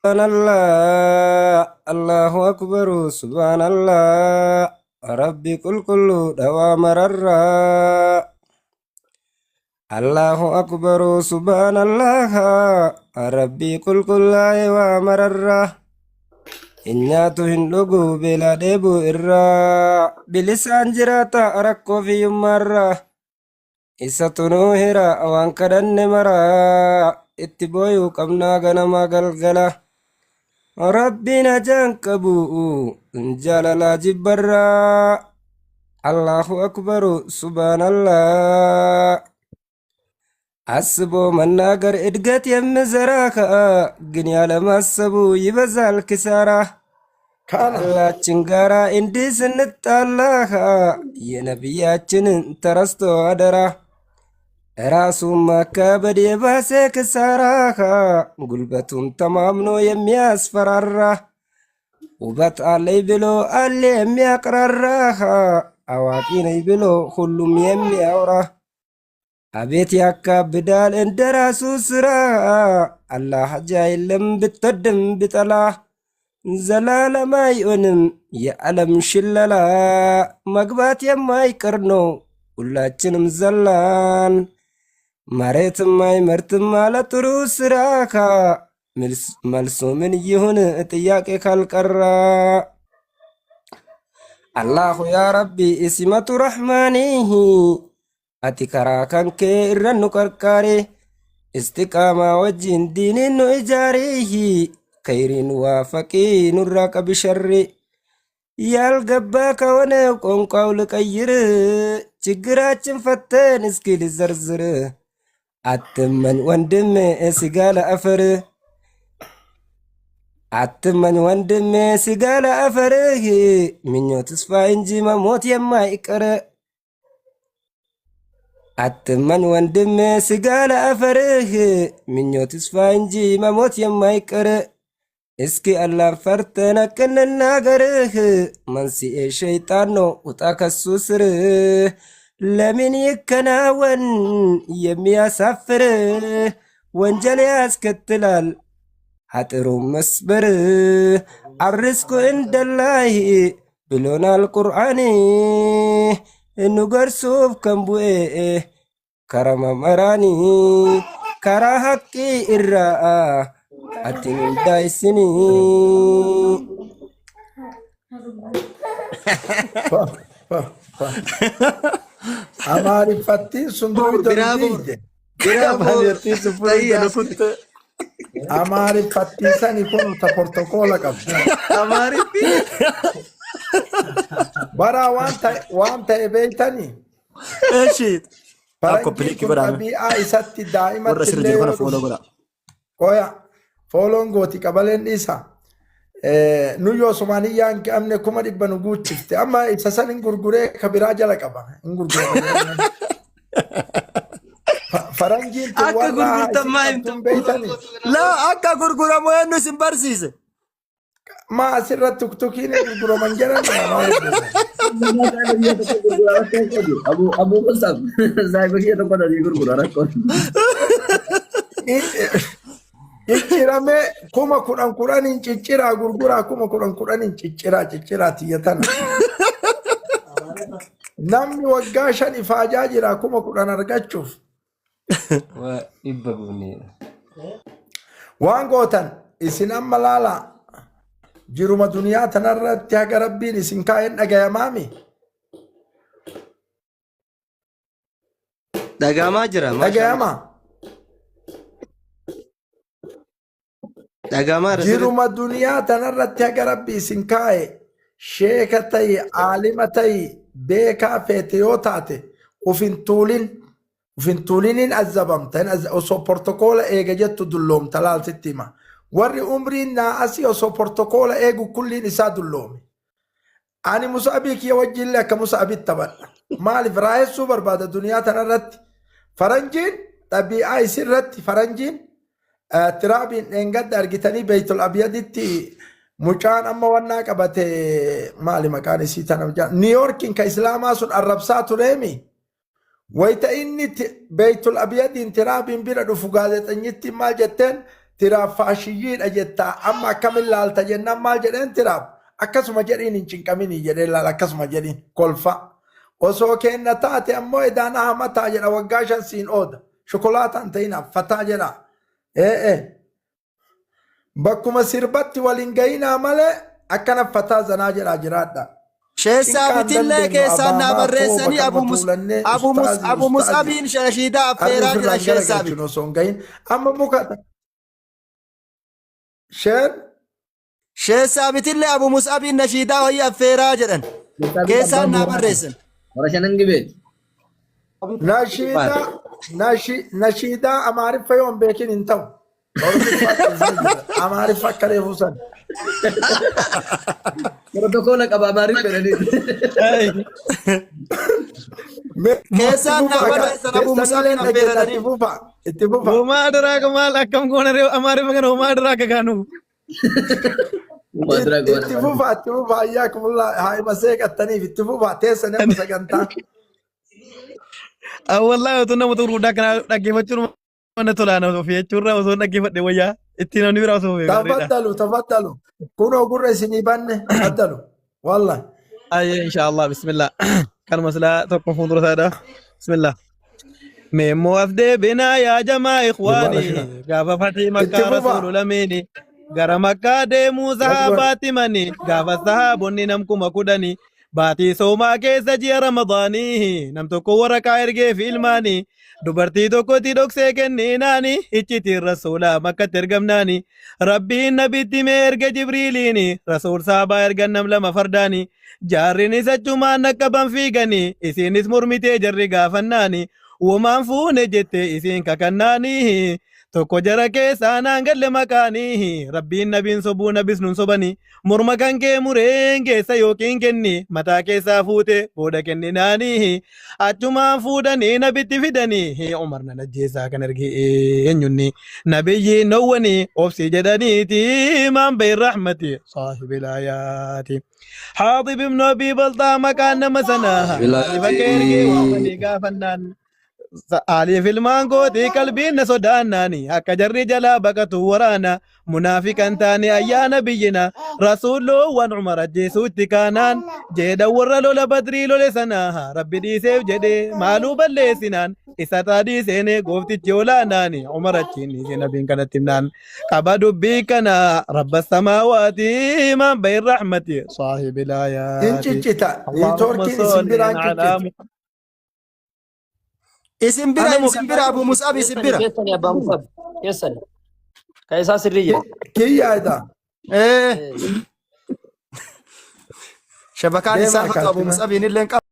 Subhanallah, Allahu Akbar, Subhanallah, Rabbi qulqulluu dhawaa mararraa. Allahu Akbar, Subhanallah, Rabbi qulqullaa'e waa mararraa. Hin nyaatu hin dhugu beelaa dheebuu irraa, bilisaan jiraata rakkoo fi hiyyummaarraa. Isatu nuu hira waan kadhanne mara itti booyuu qabnaa ganamaa galgala. Rabbiin hajaan qabu jaalalaa jibbarraa. Allahu akbaru subhaanallah. አስቦ መናገር እድገት የምዘራ ግን ያለማሰቡ ይበዛል ኪሳራ። Kana. ከአላችን ጋራ እንዲህ ስንጣላ የነቢያችንን ተረስቶ አደራ ራሱን ማካበድ የባሰ ክሳራ ጉልበቱን ተማምኖ የሚያስፈራራ ውበት አለኝ ብሎ አለ የሚያቅራራ አዋቂ ነኝ ብሎ ሁሉም የሚያወራ አቤት ያካብዳል እንደ ራሱ ስራ። አላህ ሀጃ የለም ብትወድም ብጠላ ዘላለም አይሆንም የዓለም ሽለላ መግባት የማይቀር ነው ሁላችንም ዘላን መሬትም አይመርትም አለ ጥሩ ስራ መልሱ ምን ይሁን ጥያቄ ካልቀራ አላሁ ያ ረቢ isimatu rahmaanihi ati karaa kan kee irra nu qarqaare istiqaamaa wajjin diiniin nu ijaarihi kayriin waafaqii nurraa qabi sharri ያልገባ ከሆነ ቋንቋው ልቀይር ችግራችን ፈተን እስኪ ልዘርዝር አትመኝ ወንድሜ ስጋ ለአፈር አትመኝ ወንድሜ ስጋ ለአፈርህ ምኞት ተስፋ እንጂ መሞት የማይቀር አትመኝ ወንድሜ ስጋ ለአፈርህ ምኞት ተስፋ እንጂ መሞት የማይቀር እስኪ አላህን ፈርተን ሐቅ እንናገርህ መንስኤ ሸይጣን ነው ውጣ ከሱ ስር ለምን ይከናወን የሚያሳፍር ወንጀል ያስከትላል አጥሩ መስበር አርስኩ እንደላሂ ብሎናል ቁርአን nu garsuuf kan bu'e karama maraanii karaa haqqii irraa ati hundaaysinii. Fa, fa, fa. Amaariffattiin sun duyda nu Bravo. diide. Bravo. Amaariffattiin sun duyda nu kutte. Amaariffattii sani kun ta portokoola qabdi. Amaariffi. Baraa waan ta'e waan ta'e beeytanii. Eshi. Taap Faranjiin koppiliikii kun godhaame. xabii'aa isatti Warra daa'imatti asirra illee jiru kana yoo fooloo dhufu. godha. Qoya fooloon gooti qabaleen dhiisa. Nu yoo Somaaliyaa hin qabne 100,000 nu guuchifte. Amma isa san hin gurguree ka biraa jala qaba. Hin gurgurama. Faranjiin tun Akka warra gurgurtan isin maa himtu? qabduun beeytanii. Laa akka gurguramu eenyu isin barsiise? Ma asirra tuktukiin hin gurguraman jedhan maaliif beekan? Biyya tokko gurgura rakkoo qabu. Abu Abu Musab saayiba kiyya tokko dhadhii gurgura rakkoon. Cicciramee 10,000 10,000n cicciraa gurguraa 10,000 10,000n cicciraa cicciraa tiyya tana. Namni waggaa 5 ifaajaa jira 10,000 argachuuf. Waa dhibba guunneedha. Waan gootan isin amma laalaa jiruma duniyaa tanarratti haga rabbiin isin kaa'een dhagayamaami. Dhagahamaa jira. Maasha Allah. Dhagayama. Dhagahamaa jira sirriitti. Jiruma duniyaa tanarratti haga rabbi isin kaa'e sheeka ta'i aalima ta'i beekaa feete yoo taate uf hin tuulin uf hin tuuliniin azabamta hin osoo portokoola eega jettu dulloomta laal sitti hima warri umriin naa asii osoo portokoola eegu kulliin isaa dulloome Ani Musaabii kiyya wajjillee akka Musaabitti taphadha. Maaliif raayessuu barbaada duniyaa tanarratti. Faranjiin xabii'aa isirratti faranjiin tiraabiin dheengadda argitanii Beeytul Abyaditti mucaan amma wannaa qabate maali maqaan isii tana Niiyorkiin ka Islaamaa sun arrabsaa tureemi. Wayita inni Beeytul Abyadiin tiraabiin bira dhufu gaazexanyittiin maal jetteen Tiraaf faashiyyiidha jettaa amma akkamin laalta jennaan maal jedheen tiraaf akkasuma jedhiin hin cinqaminii jedheen laal akkasuma jedhiin kolfa. Osoo keenna taate ammoo edaan ahamataa jedha waggaa 5 siin ooda. Shokolaataan ta'inaa fataa jedha. Ee ee. Bakkuma sirbatti wal hin gahinaa malee akkana fataa zanaa jedhaa jiraadha. Sheek Cinqaan Saabitillee dandeenyu keessaan naa abaamaa tooba barreessanii kanuma Abu Mus tuulannee Abu Mus ustaazii Abu ustaazii Musabiin nashiidaa harri affeeraa ofirraa jedhan hin Sheek Saabit. garagalchinu osoo hin gahin amma muka sheen Sheek Saabitillee Abu Musabiin nashiidaa wayii affeeraa jedhan. Saabit Keessaan abbaan naa booranaa. barreessan. Warra shanan gibeeti. nashiidaa nashiidaa amaariffa yoo hin beekin hin ta'u. Oromiffa keessa jira. Amaariffa akka reefuu san. Protokoola qaba Amaariif fedhanii. Mee itti Keessaan naa fufaa gaa. barreessan Abu Keessanillee Musabiin dhaggeessa itti affeeranii. fufaa. Itti fufaa. Homaa duraa maal akkam goona ree amaariffa kana homaa duraa akka kaanu. Uumaa dura goona Itti malee. fufaa itti fufaa ayyaa kumullaa haa'ima seeqattaniif itti fufaa teessan amma sagantaa. Wallaahi otoo nama tokko guddaa kana dhaggeeffachuun mana tolaa nama ofii jechuurra osoo hin dhaggeeffadhe wayyaa ittiin namni biraa osoo beeku gaariidha. Tafaddalu tafaddalu. Kunoo gurra isinii banne tafaddalu. Wallah. Ayyee inshaallah bismillah. Kanuma silaa tokko fuuldura isaadha. Bismillah. Mee immoo as deebinaa yaa jamaa Dubbaa ikhwaanii rashida. gaafa fatii Itti makkaa fufaa. rasuulu lamiini gara makkaa deemuu Akbar. sahabaatti mani gaafa sahaabonni nam 10,000 Baatii soomaa keessa ji'a Ramadaanii nam tokko waraqaa ergee fi ilmaanii dubartii tokkotti dhoksee kenniinaani iccitiin rasuulaa makkatti ergamnaani rabbiin nabitti mee erge jibriiliini rasuul saabaa ergan nam lama fardaani jaarrinis achumaan dhaqqaban fiigani isiinis mormitee jarri gaafannaani womaan fuune jette isiin kakannaani tokko jara keessaa naan galle maqaanii rabbiin nabiin sobuu nabis nun sobani Morma kan kee mureen keessa yookiin kenni mataa keessaa fuute booda kenninaanii achumaan fuudhanii nabitti fidanii Umar nan ajjeesaa kan erge eenyunni nabiyyiin dhowwanii obsi jedhaniiti maan bayin rahmati saahibil hayaati Haadib ibnu Abii Balxaa maqaan nama sanaa maaliif akka ergee waamanii gaafannaan Aliif ilmaan kootii qalbiin na sodaannaani akka jarri jalaa baqatu waraana munaafiqan taane ayyaana biyyina rasuulloowwan Umar ajjeesuutti kaanaan jedha warra lola badrii lole sana rabbi dhiiseef jedhe maaluu balleessinaan isa taadii seene gooftichi olaanaani Umar achiin dhiise nabiin kanatti himnaan qaba dubbii kana rabba samaawaati maan bayin rahmati saahibil Hin aayaati ciccita. Allahumma Niitoorkiin isin salli biraan ala ciccita. Isin bira Ana isin bira Abu Mus'ab isin Keessani bira. keessani abbaa Musab keessani. Kan isaa sirrii jira. Kiyyaadha. Ee shabakaan isaa Deemaa hattu Abu kaartina. Mus'abiin illee hin qabu.